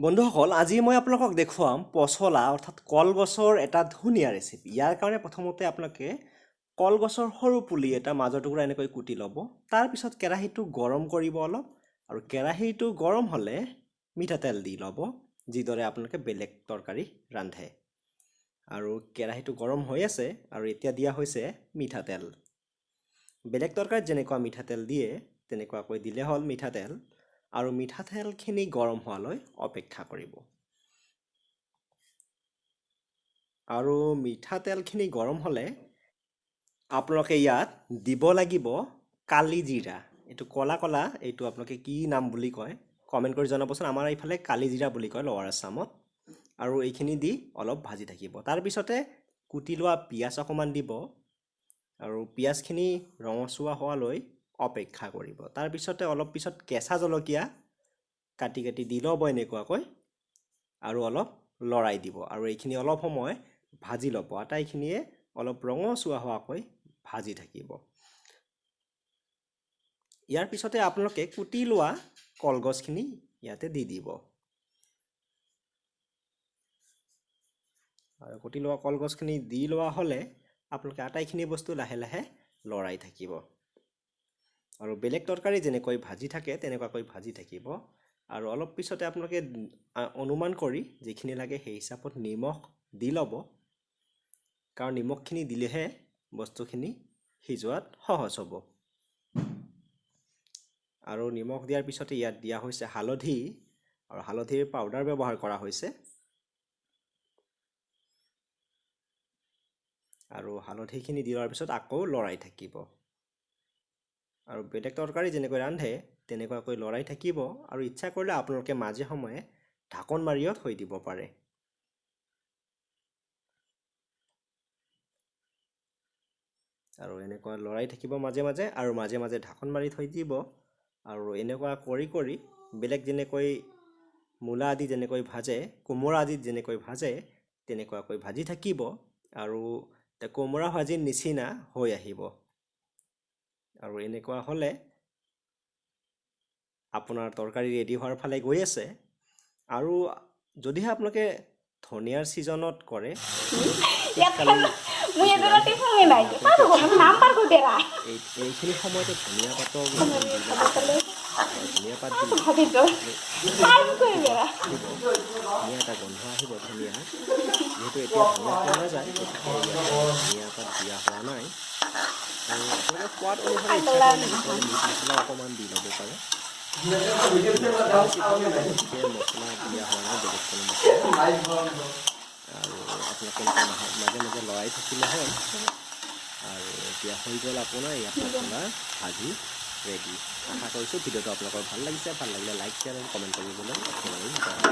বন্ধুসকল, আজি মই আপোনালোকক দেখুৱাম পচলা অৰ্থাৎ কলগছৰ এটা ধুনীয়া ৰেচিপি। ইয়াৰ কাৰণে প্ৰথমতে আপোনালোকে কলগছৰ সৰু পুলি এটা মাজৰ টুকুৰা এনেকৈ কুটি ল'ব। তাৰপিছত কেৰাহীটো গৰম কৰিব অলপ, আৰু কেৰাহীটো গৰম হ'লে মিঠাতেল দি ল'ব, যিদৰে আপোনালোকে বেলেগ তৰকাৰী ৰান্ধে। আৰু কেৰাহীটো গৰম হৈ আছে আৰু এতিয়া দিয়া হৈছে মিঠাতেল। বেলেগ তৰকাৰীত যেনেকুৱা মিঠাতেল দিয়ে তেনেকুৱাকৈ দিলে হ'ল মিঠাতেল। আৰু মিঠাতেলখিনি গৰম হোৱালৈ অপেক্ষা কৰিব। আৰু মিঠাতেলখিনি গৰম হ'লে আপোনালোকে ইয়াত দিব লাগিব কালিজিৰা। এইটো ক'লা ক'লা, এইটো আপোনালোকে কি নাম বুলি কয় কমেণ্ট কৰি জনাবচোন। আমাৰ এইফালে কালিজিৰা বুলি কয় লৱাৰ আছামত। আৰু এইখিনি দি অলপ ভাজি থাকিব। তাৰপিছতে কুটি লোৱা পিঁয়াজ অকণমান দিব আৰু পিঁয়াজখিনি ৰঙচুৱা হোৱালৈ অপেক্ষা কৰিব। তাৰপিছতে অলপ পিছত কেঁচা জলকীয়া কাটি কাটি দি ল'ব এনেকুৱাকৈ আৰু অলপ লৰাই দিব। আৰু এইখিনি অলপ সময় ভাজি ল'ব। আটাইখিনিয়ে অলপ ৰঙচুৱা হোৱাকৈ ভাজি থাকিব। ইয়াৰ পিছতে আপোনালোকে কুটি লোৱা কলগছখিনি ইয়াতে দি দিব। আৰু কুটি লোৱা কলগছখিনি দি লোৱা হ'লে আপোনালোকে আটাইখিনি বস্তু লাহে লাহে লৰাই থাকিব। আৰু বেলেগ তৰকাৰী যেনেকৈ ভাজি থাকে তেনেকুৱাকৈ ভাজি থাকিব। আৰু অলপ পিছতে আপোনালোকে অনুমান কৰি যিখিনি লাগে সেই হিচাপত নিমখ দি ল'ব, কাৰণ নিমখখিনি দিলেহে বস্তুখিনি সিজোৱাত সহজ হ'ব। আৰু নিমখ দিয়াৰ পিছতে ইয়াত দিয়া হৈছে হালধি, আৰু হালধিৰ পাউডাৰ ব্যৱহাৰ কৰা হৈছে। আৰু হালধিখিনি দিয়াৰ পিছত আকৌ লৰাই থাকিব। আৰু বেলেগ তৰকাৰী যেনেকৈ ৰান্ধে তেনেকুৱাকৈ লৰাই থাকিব। আৰু ইচ্ছা কৰিলে আপোনালোকে মাজে সময়ে ঢাকোন মাৰিও থৈ দিব পাৰে। আৰু এনেকুৱা লৰাই থাকিব মাজে মাজে, আৰু মাজে মাজে ঢাকোন মাৰি থৈ দিব। আৰু এনেকুৱা কৰি কৰি বেলেগ যেনেকৈ মূলা আদি যেনেকৈ ভাজে, কোমোৰা আদি যেনেকৈ ভাজে তেনেকুৱাকৈ ভাজি থাকিব। আৰু কোমোৰা ভাজিৰ নিচিনা হৈ আহিব। আৰু এনেকুৱা হ'লে আপোনাৰ তৰকাৰী ৰেডি হোৱাৰ ফালে গৈ আছে। আৰু যদিহে আপোনালোকে ধনিয়াৰ ছিজনত কৰে, এইখিনি সময়তে ধনিয়া পাতৰ ধনিয়া পাত ধুনীয়া এটা গোন্ধ আহিব ধনিয়া। যিহেতু এতিয়া ধনিয়া পোৱা নাযায়, গতিকে ধনিয়া পাত দিয়া হোৱা নাই। আৰু আপোনালোকে সোৱাদ অনুসৰি মিট মছলা অকণমান দি ল'ব পাৰে। গতিকে মছলা দিয়া হোৱা নাই, বেলেগ কোনো মছলা। আৰু আপোনালোকে মাজে মাজে লৰাই থাকিলে হ'ল। আৰু এতিয়া হৈ গ'ল আপোনাৰ ইয়াত মছলাৰ ভাজি ৰেডি। আশা কৰিছোঁ ভিডিঅ'টো আপোনালোকৰ ভাল লাগিছে। ভাল লাগিলে লাইক, শ্বেয়াৰ আৰু কমেণ্ট কৰিবলৈ একেবাৰেই নাপাহৰিব।